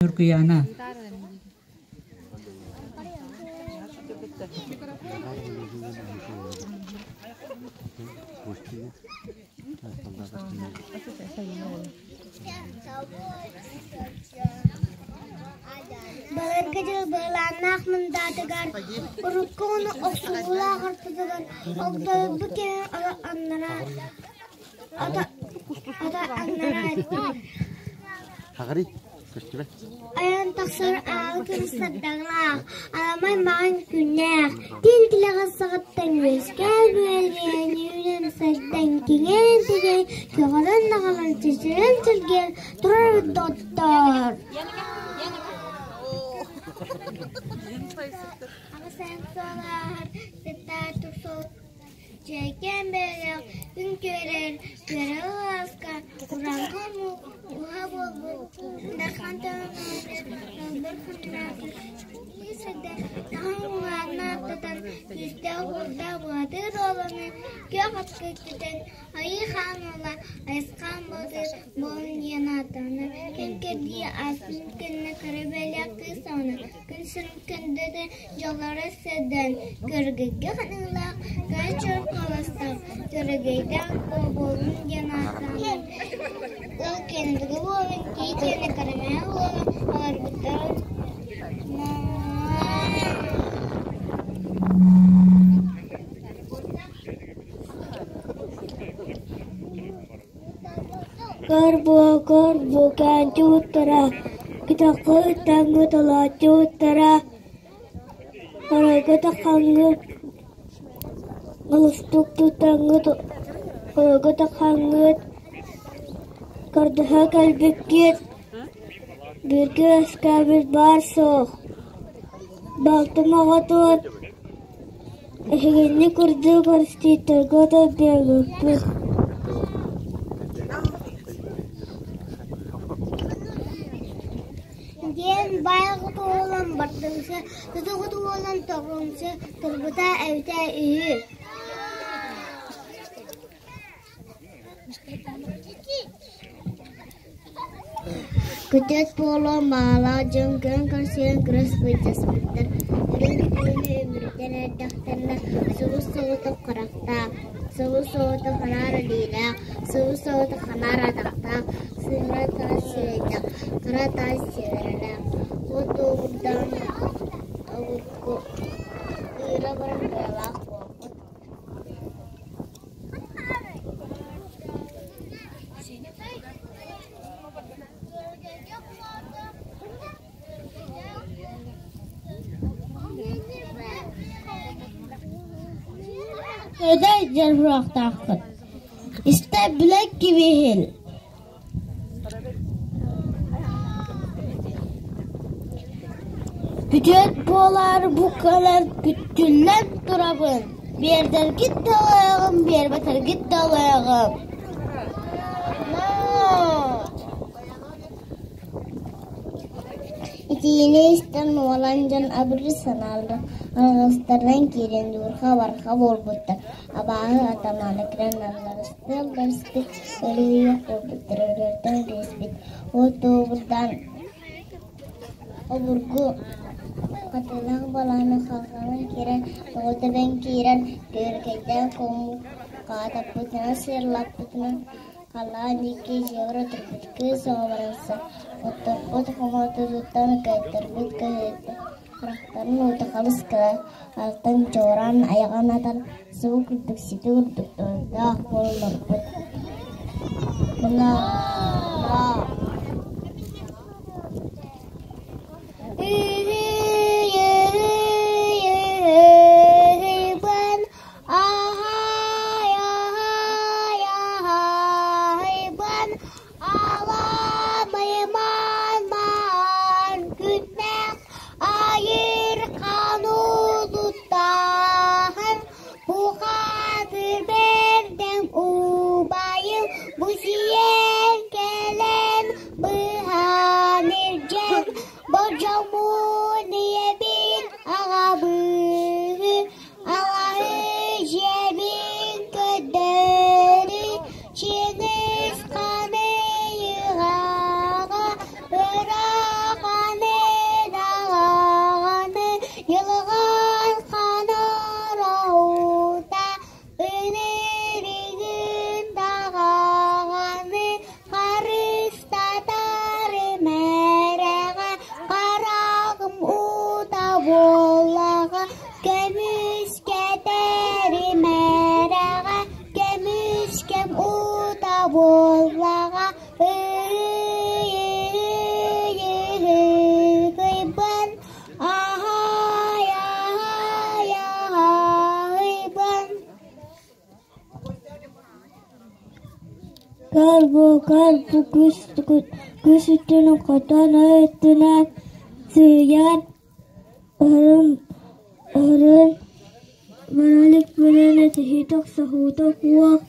Ньургуйаана Былыргы дьыл быһылааннаах мындаатыгар, урукку уонна охсуһуулаах ортотугар огдолуйбут киһи аннараа ата аннараа Хаҕарый, көстүбэт. Айан тахсар аалы кырсардаҕлаах, аламай маҕан күннээх, тин тилэҕин саҕаттан үөскээн үөлгээн үүнэн сайдан киҥээн-тигэн, көҕөрөн наҕылан чэчирэн чэлгийэн турар доттор. Аҕыс суолааһар сыттаа турсол Дьэкээн бэйэлээх күн күөрэр күөрэ ылааска урааҥхай омук уһа буолбут Дархан тойонугар сирдэ таһын ааттатан күүстээх уордаах бухатыыр уоланы күөх атка үктэтэн Айыы Хаан уола Айысхаан Боотур буолан диэн ааттанар. Күн кэрдии ааспытын кэннэ кыра бэлиэх кыыс оҕону күн сирин күндүтэ дьоллоро сырдаан, көрүгүйгэ ханыылаах, кыра чуор куоластаах, Өрөгөйдөөх буоллун диэн ааттаан, ыал киэнэтигэ буолан, кии киэнэ кэрэмэһэ буолан олорбуттарын Көр буо, көр буо кээнчи уттара, кэтэххэ ыттаҥҥыт олооччу уттара, оройго таххаҥҥыт олустук туттаҥҥыт оройго таххаҥҥыт көрдөһө кэлбиккит бииргэ үөскээбит баар суох балтым оҕотун эһигини курдук арстыыттарга төрдүөбүппүт. Диэн байҕы буолан бардымсы, тутугут буолан тоҕумсу турбута эбитэ үһү. Күтүөт буолуон баҕалаах дьон күөн көрсүһэн күрэс былдьаспыттар, үрүҥ түүнү үмүрүтэн эрдэхтэринэ субус-соҕотох харахтаах, субус-соҕотох ханаар илиилээх, субус-соҕотох ханаар атахтаах, сыһыра таас сирэйдээх, кыра таас сиэрэлээх, уот уоҕурдаан обургу ыыра баран быалаах буолбут. Көтө дьарбыахтааххыт, истэ билэ кибиһил Күтүөт буолаары бу кэлэн күттүллэн турабын, биэрдэргит да ылыаҕым, биэрбэтэргит да ылыаҕым Итиини истэн уолан дьон абырыы санаалара аһаҕастарынан киирэн дьуурха-барха буолбуттар, абааһы атамаана кэлэн алларастыы-алларастыы өлүүйүөх буолбуттар, өлөртөн кэбиспит, уот туоһурдаан обургу хатыылаах балаҕаны халҕанын киирэн тоҕо тэбэн киирэн күөркэйдээх куому хаатаппытынан сыарлаппытынан халлаан диэки дьиэбэр турбут кыыс оҕо барахсан хотторбут хомотутуттан кыайтарбыт кыһыыттан харахтарын уута халыс гына алтан чуораан айаҕын атан субу курдук сити курдук туруйдаах буолларбыт мына Убайым бу сиэн кэлэн. Дорообо, бу күүс күүс өттүнэн хотон өттүнэн сыыйан Ыһырын ыһырын бара иликпинэ этиһиитэ-охсуһуута суох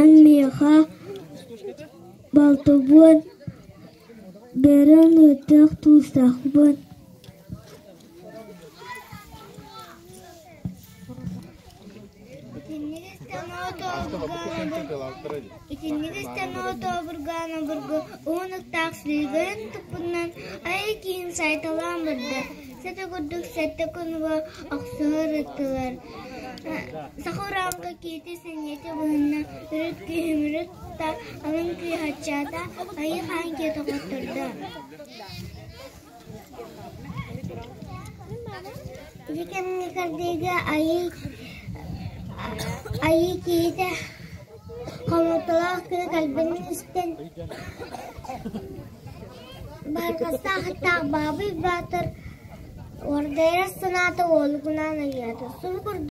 эн миэхэ балтыбын бэрин ыытыах туустаахпын. Итинник истэн оҕотообургаан обургу уһун уктаах силигин туппутунан айа киһин сайталаан барда. Сэтэ курдук сэттэ кунуга охсуһар ыттылар. Саха урааҥхай киһитэ сэниэтэ быһынна, үрүт күүһүмүрүт тутта, алын күүһэ аччаата, айыы хаан киһитэ хоттордо. Ити кэмҥэ кардыыга айыы айыы киһитэ хомолтолоох күнэ кэлбитин истэн барҕастаах аттаах Баабый Баатыр уордайар санаата уолугунаан айаата. Субу курдук